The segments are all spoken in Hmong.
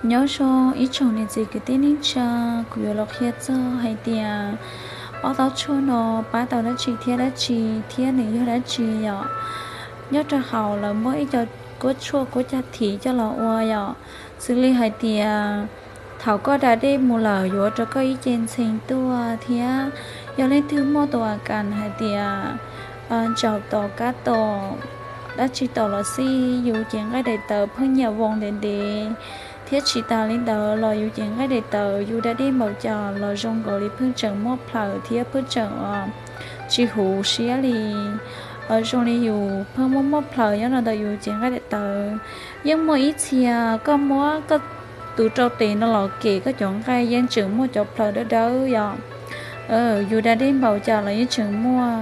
Nyob zoo ib tsoom niam txiv kwv tij neej tsa, kuv yuav los qhia txog hais tias ob taub tshuaj no pab tau dab tsi thiab dab tsi, thiab nws yog dab tsi yom. Nyob rau hauv lawv muab ib co kuab tshuaj kuab cag thim coj los ua yom. Xws li hais tias thaum koj da dej mus lawm yuav ua rau koj ib ce ntxhee tuaj thiab yog leej twg muaj tus a kas hais tias ntsaum tom kab tom dab tsi tom los xij, yus cev nqaij daim tawv pheej nyiam voos ntev ntev thiab tsis tas li ntawd los yus cev nqaij daim tawv yus da dej npaum cas los zoo nkaus li pheej tseem muaj plhaws thiab pheej tseem tsis huv siab li. Zoo li yus pheej muaj muaj plhaws nyob rau ntawm yus cev nqaij daim tawv. Yeej muaj ib txhia koj muab koj tus rau tes no los kem koj cov nqaij yeej tseem muaj cov plhaws dawb dawb yom. Yus da dej npaum cas los yeej tseem muaj,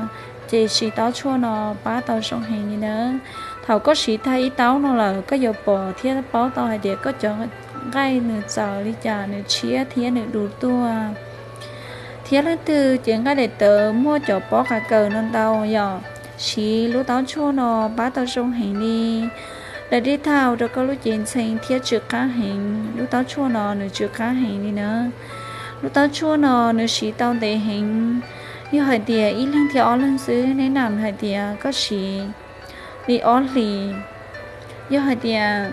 ces siv taub tshuaj no pab tau zoo heev li na. Thaum koj siv tag ib taub no lawm koj yuav pom thiab paub tau hais tias koj cov nqaij nws txawv li cas, nws tshiab thiab nws du tuaj. Thiab leej twg cev nqaij daim tawv muaj cov pob qa kaws no ntau yom, siv lub taub tshuaj no pab tau zoo heev li. Da dej tag ua rau koj lub cev ntxhee thiab tsw qab heev, lub taub tshuaj no nws tsw qab heev li na. Lub taub tshuaj no nws siv tau ntev heev. Yog hais tias ib leeg thiab ob leeg xwb, neb nam hais tias koj siv li ob hlis. Yog hais tias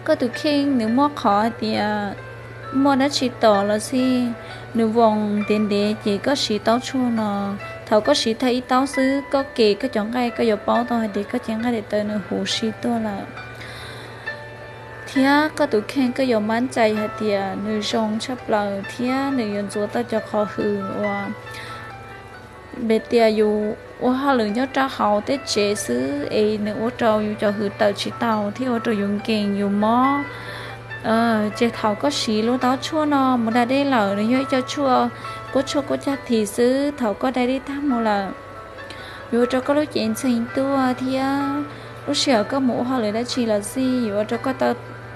koj tus kheej nws muaj qhov hais tias muaj dab tsi tom los xij, nws voos ntev ntev ces koj siv taub tshuaj no. Thaum koj siv tag ib taub xwb koj kem koj cov nqaij koj yuav paub tau hais tias koj cev nqaij daim tawv nws huv si tuaj lawm. Thiab koj tus kheej koj yuav mab cai hais tias nws zoo tshaj plaws thiab nws yuav ntxuav tau cov qhov hwm uas vim tias yus ua hauj lwm nyob rau hauv tej tsev xwb es nws ua rau yus cov hwm tawm tsis tau thiab ua rau yus nkees yus mob. Ces thaum koj siv lub taub tshuaj no mus da dej lawm, nws yog ib co tshuaj kuab tshuaj kuab cag thim xwb, thaum koj da dej tag mus lawm, yuav ua rau koj lub cev ntxhee tuaj thiab lub sij hawm koj mus ua hauj lwm dab tsi los xij yuav ua rau koj tau